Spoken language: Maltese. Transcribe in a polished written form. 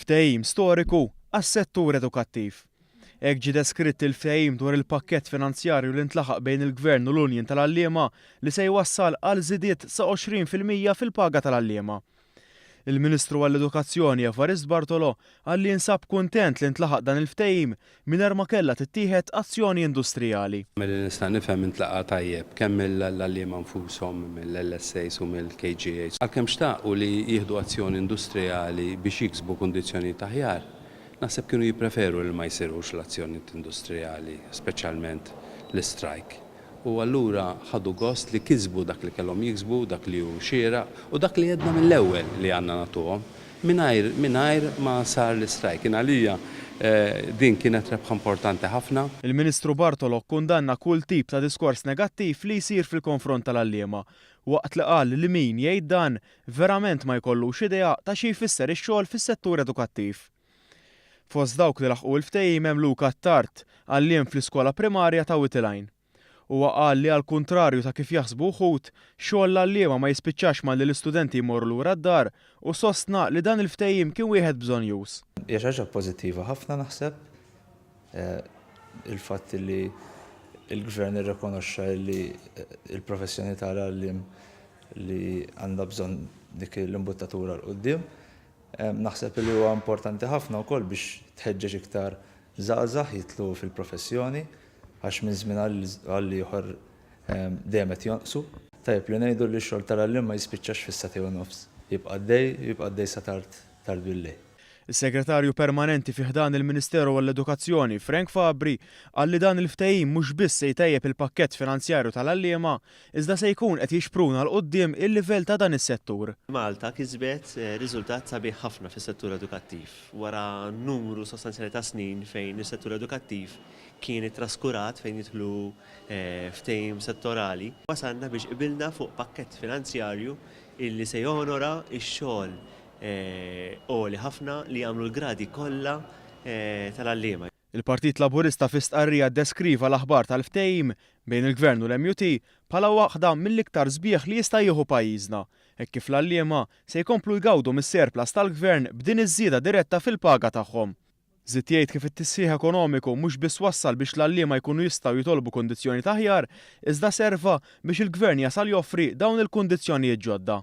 Ftehim storiku għas-settur edukattiv. Hekk ġie deskritt il-ftehim dwar il-pakkett finanzjarju li ntlaħaq bejn il-Gvern u l-Union tal-Għalliema li se jwassal għal żidiet sa 20% fil-paga tal-għalliema. Il-Ministru għall-Edukazzjoni Evarist Bartolo qal li jinsab kuntent li ntlaħaq dan il-ftehim mingħajr ma kellha tittieħed azzjoni industrijali. Milli nista' nifhem intlaqa' tajjeb kemm mill-għalliema nfushom, mill-LSAs u mill-KGAs. Għalkemm xtaqu li jieħdu azzjoni industrijali biex jiksbu kundizzjonijiet aħjar, naħseb kienu jippreferu li ma jsirux l-azzjonijiet industrijali, speċjalment l-istrajk. U allura ħadu gost li kisbu dak li kellhom jiksbu, dak li hu xieraq u dak li għedna mill-ewwel li għandna nagħtuhom, mingħajr mingħajr ma sar l-istrajk. Jien għalija din kienet rebħa importanti ħafna. Il-Ministru Bartolo kkundanna kull tip ta' diskors negattiv li jsir fil-konfront tal-għalliema, waqt li qal li min jgħid dan verament ma jkollux idea ta' xi jfisser ix-xogħol fis-settur edukattiv. Fost dawk li laħqu il-ftehim hemm Luke Attard, għalliem fl-iskola primarja ta' Wied il-Għajn. Huwa qal li għall-kuntrarju ta' kif jaħsbu wħud, xogħol l-għalliema ma jispiċċax malli l-istudenti jmorru lura d-dar u sostna li dan il-ftehim kien wieħed bżonnjuż. Hija xi ħaġa pożittiva ħafna naħseb, il-fatt li l-Gvern irrikonoxxa li l-professjoni tal-għalliem li għandha bżonn dik l-imbuttatura 'l quddiem. Naħseb li huwa importanti ħafna wkoll biex tħeġġeġ iktar żgħażagħ jidħlu fil-professjoni għax minn żmien għal ieħor dejjem qed jonqsu. Tajjeb li ngħidu li x-xogħol tal-għalliem ma jispiċċax fis-sagħtejn u nofs, jibqa' għaddej u jibqa' għaddej sa tard tard bil-lejl. Is-Segretarju Permanenti fi ħdan il-Ministeru għall-Edukazzjoni, Frank Fabri, qal li dan il-ftehim mhux biss se jtejjeb il-pakkett finanzjarju tal-għalliema, iżda se jkun qed jixpruna 'l quddiem il-livell ta' dan is-settur. Malta kisbet riżultat sabiħ ħafna fis-settur edukattiv wara numru sostanzjali ta' snin fejn is-settur edukattiv kien ittraskurat fejn jidħlu ftehim settorali. Wasalna biex qbilna fuq pakkett finanzjarju illi se jonora x-xogħol għoli ħafna li jagħmlu l-gradi kollha tal-għalliema. Il-Partit Laburista fi stqarrija ddeskriva l-aħbar tal-ftehim bejn il-Gvern u l-MUT bħala waħda mill-iktar sbieħ li jista' jieħu pajjiżna, hekk kif l-għalliema se jkomplu jgawdu mis-surplus tal-Gvern b'din iż-żieda diretta fil-paga tagħhom. Żied jgħid kif it-tisħiħ ekonomiku mhux biss wassal biex l-għalliema jkunu jistgħu jitolbu kundizzjonijiet aħjar, iżda serva biex il-Gvern jasal joffri dawn il-kundizzjonijiet ġodda.